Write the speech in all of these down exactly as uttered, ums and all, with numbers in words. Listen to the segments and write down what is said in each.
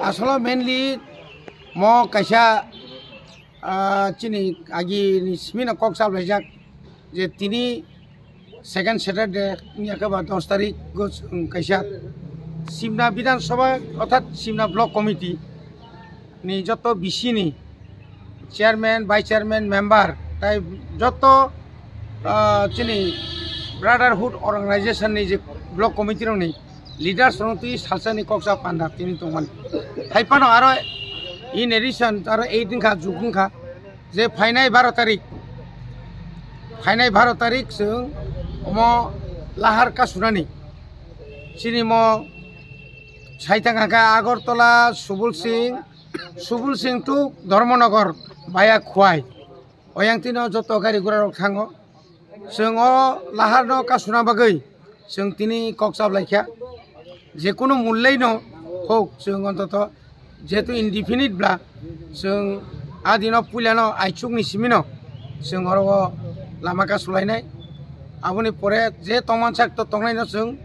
Asolo mainly mo kaisa, ah, chini agi ni simi no kok chap laijak je tini second Saturday ni ake ba dos tarik go, um, kaisa Simna Bidhan Sabha orthat Simna Block Committee ni joto B C ni chairman, vice chairman, member, tai joto, ah, chini brotherhood organization ni je block committee rok ni leaders rok twi salsa ni kok chap panda tini tongmani. Hai phano aro in addition aro eight wngkha, jug wngkha je phainai baro tarik, phainai baro tarik chwng omo lahar kasunani. Chini mo saitang haka Agartala, Subul Singh, Subul Singh to Dharmanagar via Khwai. Oyang tino joto gari gura rok thango. Chwng o lahar no kasuna bagwi chwng tini kok chap laikha. Je kunu mullei no hok chwng ontoto jehetu indefinite bla chwng a dino puila no aichuk ni simi no chwng oro o lama kasulainai. Aboni pore je tongmansak to tongnai no chwng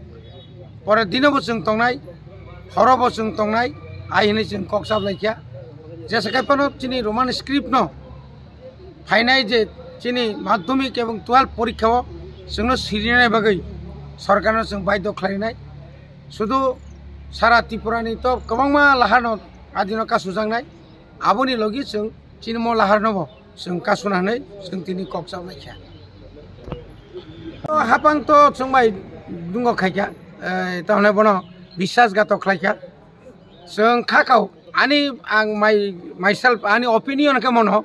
pore dino bo chwng tongnai, horo bo chwng tongnai, ai hinwi chwng kok chap laikha. Jesa khai phano chini Roman script no phainai je chini madhyamik ebong twelve porikha o chwngno sirinai bagwi sorkarno chwng baidhyo khlainai. Sudu sara Tripura ni to kwbangma lahar no adino kasujaknai. Aboni logi chwng chini mo lahar no bo chwng kasuna hinwi chwng tini kok chap laikha. To hapang to chwng bai dungo khaikha, eh, to hwnwi bono biswas gatok khlaikha. Chwng kha kao ani ang my, myself ani opinion khe mono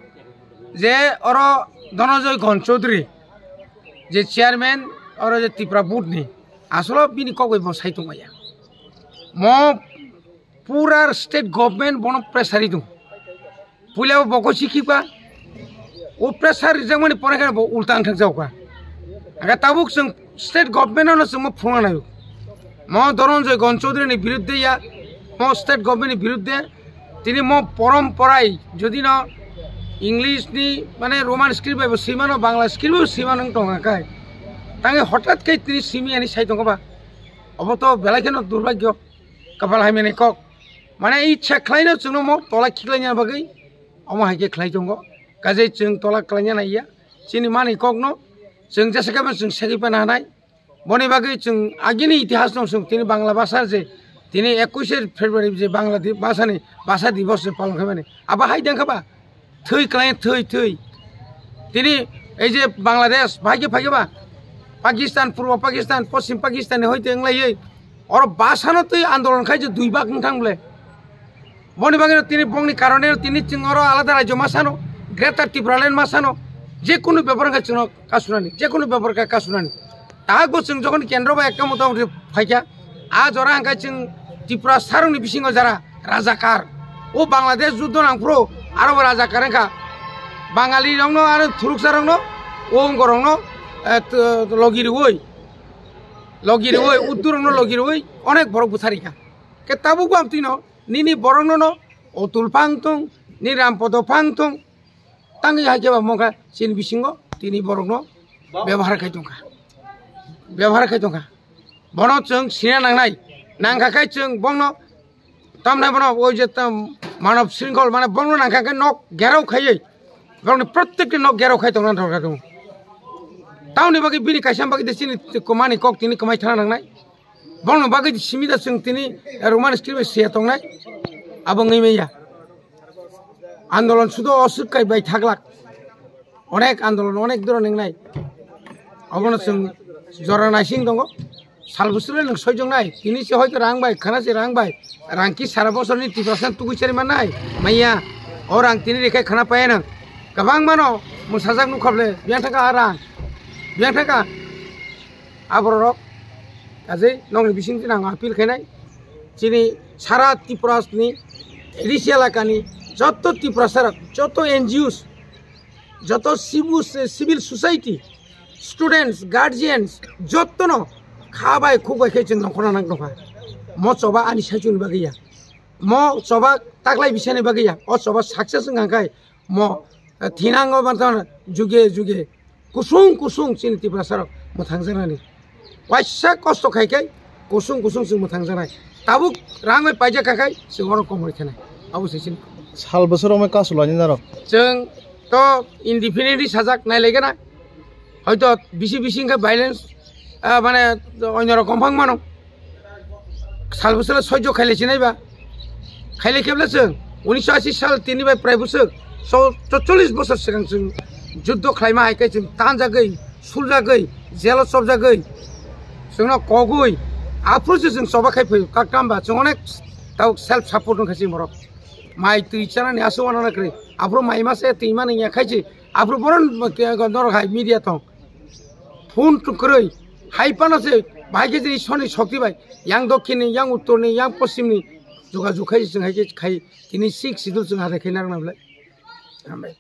je oro Dhananjay Ghon Chaudhary je chairman oro je Tripura board ni asolo bini kok bai bo sai tongmaya. Mo pura state government bono pressure ri tong. Puila bo boko sikhi pa. O pressure rijak mani pore khe bo ulta ang thang jao ka. Aga tabuk chwng state government no chwng mo phunga nayo. Mo Dhananjay Ghon Chaudhary ni biruddhe ya, mo state government ni biruddhe, tini mo porom porai, jodi no English ni, mane, Roman script bai bo simano, Bangla script bai bo simano wng tong kha kai. Tangi hothat kai tini simi ani sai tong kha ba. Obo to belai kheno durbhagyo, kapal hamya ni kok. Mane, ichha khlai no chwng no mo tola khiklai nya bagwi, omo hai khe khlai tongo. Kajai chwng tola khlai nya nai ya. Chini mani kok no chwng jesa khe bo chwng segwi pa na nai. Boni bagwi chwng agini itihas no chwng tini Bangla bhasha je tini ekush February je Bangla di-, bhasha ni bhasha divos je palon khaimani. Abo hai deng kha ba? Thwi klai thwi thwi. Tini ei je Bangladesh bahai khe phai khe ba? Pakistan, Purbo Pakistan, Poschim Pakistan ni hoite wng lai oro bhasha no twi andolon khai je dui bak wng thang ble. Boni bagwi no tini bongni karone no tini chwng oro alada rajyo ma sano, Greater Tipraland ma sano, je kunu bepar wngkha chwngno kasunani, je kunu bepar wngkha kasunani. Tahak bo chwng jokhon kendro bai ekta motamoti phaikha, a jora hwnkha chwng Tripura sarokni bisingo jara rajakar. O Bangladesh juddo nangphuru aro bo rajakar wngkha. Bangali rokno aro thuruksa rokno o wngkorokno, eh, t-, logi rwui, logi rwui, uddu rokno logi rwui onek borok bwtharikha. Khe tabuk bo amtwino nini borokno no Otul phang thung, ni Rampodo phang thung, tangwi hai khe ba mokha chini bisingo tini borokno bebohar khai tongkha, bebohar khai tongkha. Bono chwng sina nangnai, nangkha khe chwng bono tamnai bono oi je tam manav shrinkhol mane bono nangkha khe nok gerao khaiwi, borokni prottekti nok gerao khai tongna dorkar tongo. Tamoni bagwi bini kaisa bagwi de chini kwmani kok tini kwmai thana nangnai. Bongno bagwi simi da chwng tini Roman script bai se tongnai, abo wngwi manya. Andolon sudo oswk kai bai thaglak. Onek andolon, onek doron wngnai. Obono chwng jora naising tongo. Sal bwswk le nwng soijaknai. Tini se hoito rang bai, khana se rang bai. Rang ki sara bosorni Tiprasa tugui chari mannai. Manya, o rang tini rekhai khana paya nwng. Kwbangmano mwsajak nukha ble. Biyang thangkha a rang. Biyang thangkha. Aborok, kaje nokni bising tini ang appeal khainai. Chini sara Tripura ni A D C elaka ni joto Tiprasa rok, joto N G Os, joto civil, civil society, students, guardians, joto no kha bai khuk bai khe chwng nongkhorna nang tongkha. Mo choba ani saichung ni bagwi ya. Mo choba taklai bisani bagwi ya. O choba success wngkha khe mo, eh, thinango bantan juge juge kusung kusung chini Tiprasa rok mwthangjaknani. Waisa kosto khai khai kusung kusung chwng mwthangjaknai. Tabuk rang bai paijak kha khai chwng oro komor khe nai. Abo se chini. Sal bwswk romwi kasu lani narok. Chwng to indefinitely sajak nai lai gana. Hoito bisi bisi wngkha violence, ah, mane onno rokom phang mano. Sal bwswk soijo khaile sinai ba. Khaile kebla chwng unisho ashi sal tini bai prai bwswk so chorchollis bosor swkang chwng juddo khlaima hai khe chwng tanjagwi, suljagwi, jelo chopjagwi, chwngno kogwi, aphuru se chwng choba khai phaio. Kaktam ba chwng onek tau self support wngkha chini borok. Mai twi chanani aswk wana kwrwi. Aphuru mai mase twi mani ya khai se. Aphuru boron norok hai media tong. Phone kwrwi. Hai phano se bahai khe chini Ishorni shokti bai. Yang dokkhinni, yang uttorni, yang poschimni jogajog khai se chwng hai khe khai. Tini six schedule chwng ha de khai narwkna belai. Hambai.